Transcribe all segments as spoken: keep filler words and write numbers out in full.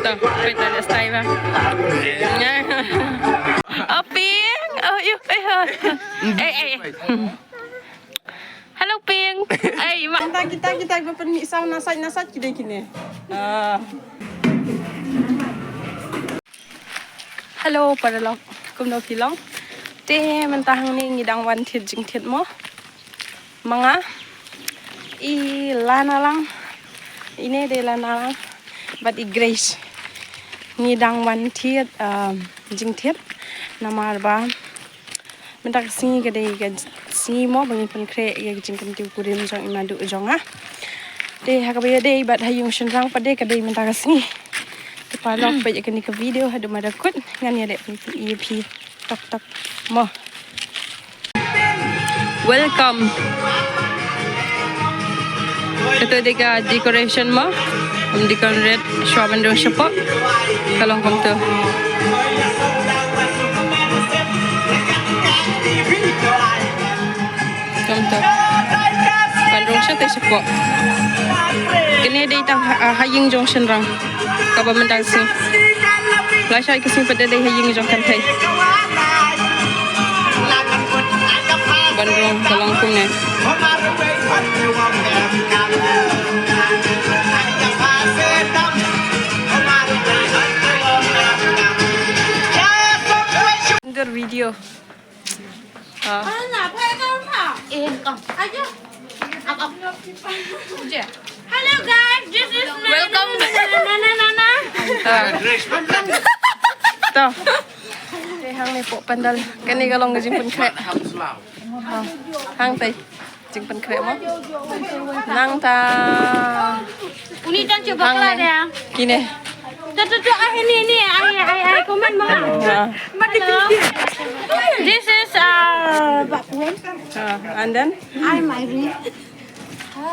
To, peit na style ba. Oh, Ping. Oh, you. Eh, eh. Hello, Ping. Ai, ma. Kita, kita, kita ba pynmih saw na sait, na sait ki dei kine. Ah. Hello, paralok. Kumno phi long? Te mynta hangne ngi dang wan thied jingthied mo. Ma nga i Lana lang. Ine dei Lana lang. Bad i Grace. Ngi dang wan thied, um, jingthied. Namar ba mynta ka sngi ka dei ka sngi mo ba ngin pynkhreh ïa ka jingkyntiew kurim jong i Madu jong nga. Te ha kaba ïadei bad ha ïing shynrang pat de ka dei mynta ka sngi. Te paralok, peit ïa kane ka video haduh ba kut ngan ïa leh pyni ïa phi tok tok mo. Welcome. Kato dei ka decoration mo. Ym decorate shuwa ban rung shapoh. Ka long kumto. Kumto. Ban rung shatei shapoh. Kane dei tang ha, ha ïing jong shynrang. Kaba mynta ka sngi. Lashai ka sngi pat dei ha ïing jong kynthei. Ban rung ka long kumne. Under video. Ah. Eh, kong. Up, up. Hello guys, this is Nana, Welcome. Nana, Nana, Nana. Ah. To. Eh, hangne hapoh pandal. Kane ka long ka jingpynkhreh. Ah. Hangtei. Jingpynkhreh mo. Nangta. Uni tang cuba hangne. Kine. Tu, tu, tu, ah, ini, ini, ai, ai, ai, komen mo. Ah. Hello. This is, uh, Pak Puan. Ah, and then? I'm Irene.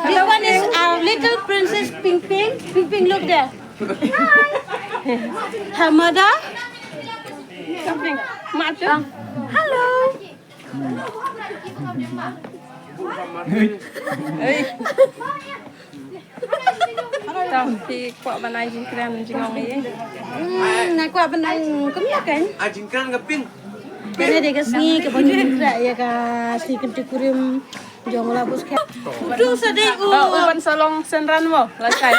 This one is our little princess Ping Ping. Ping Ping, look there. Hi. Her mother. Something. Mother. Hello. Ei. Tang, phi kwah ban ai jingkren jingong ei? Hmm, nga kwah ban ai kumne kan. Ai jingkren ka Ping. Kane dei ka sngi kaba ngin kren ïa ka sngi kyntiew kurim jong la bus ka. Tu sa dei u. Ah, u ban sa long synran mo, lashai.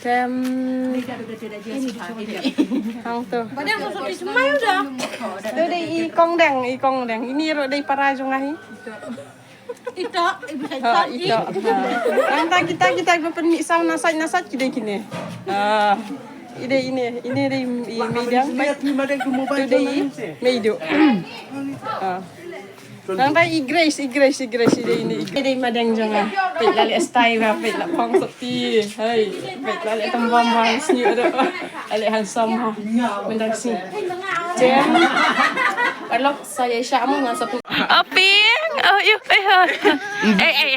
Tem. Hangto. Ba dang sa soti smai u da. To dei i Kong Deng, i Kong Deng. Ini ruh dei para jong nga hi. Ito, ibu sa ito. Ha, ito. Ha. Nangta kita, kita ba pynmih saw na sait, na sait ki dei kine. Ah. I dei ine, ine dei i Meidang. To dei i Meidu. Ah. Nangta i Grace, i Grace, i Grace, i dei ine, i dei madeng jong nga. Peit la leh style ba, peit la phong sopti. Hai, peit la leh tembam ba, sñiuh ruh. La leh handsome ha. Mynta sñiuh. Jem. Paralok, sa ïa sha mo nga sa pyn- Oh, Ping. Oh, you. Eh, eh. Eh, eh.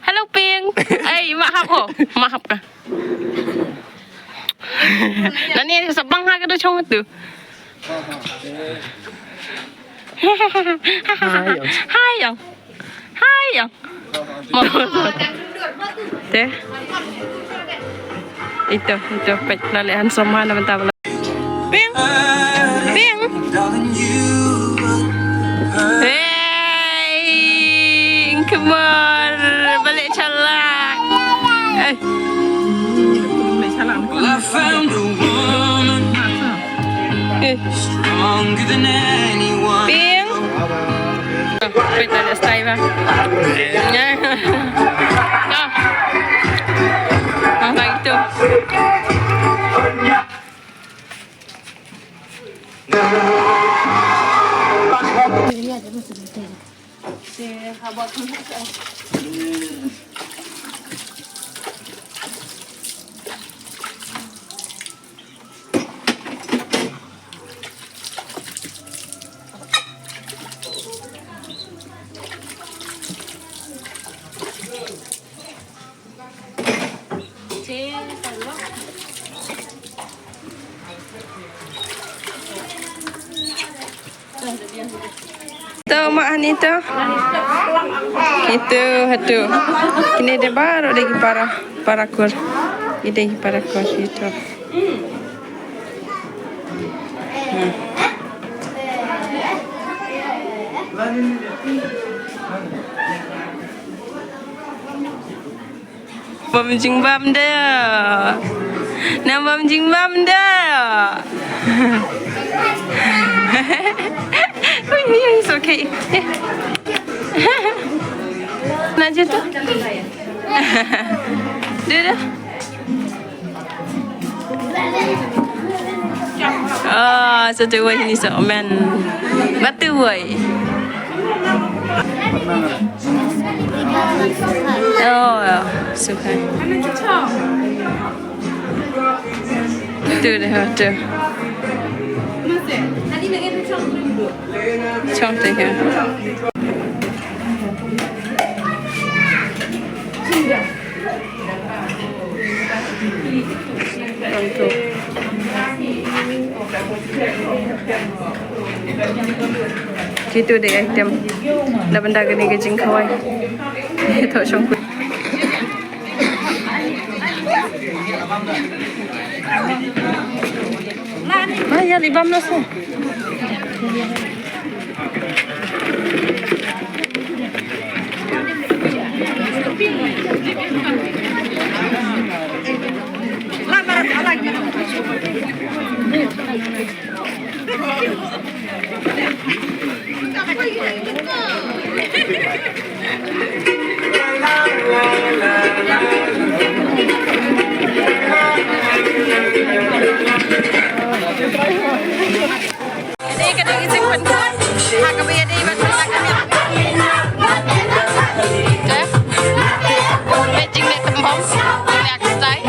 Hello, Ping. Eh, ma hap ho. Ma hap ka. Nani sa bang ha ka do chong tu. Hai, yang. Hai, yang. Hai, yang. Mo. Te. Ito, ito, peit la leh handsome na mynta. Ping. Ping. Hey, come on. Balik chalak. Eh. Balik chalak. Eh. Ping. Peit la leh style ba. Nya. Dah. Bang bang itu. To, ma ani to. Itu hatu. Kine de baru de ki para, para kur. Ida i para kos ito. Hmm. Bam jingbam da. Nang bam jingbam da. Ui, ui, ui, it's okay. Na je tu. Dia dah. Ah, satu wai ni so man. Batu wai. Oh, ya, suka. Tu dah, tu. Chong tu ya. Kitu de item. Da bynta kane ka jingkhawai. Ito shong. Ma ya li bam na so. Ïadei ka dei ka jingpynkut ha kaba ïadei bad ka jingïaid. Te, peit jingleh tymhom, jingleh ktai.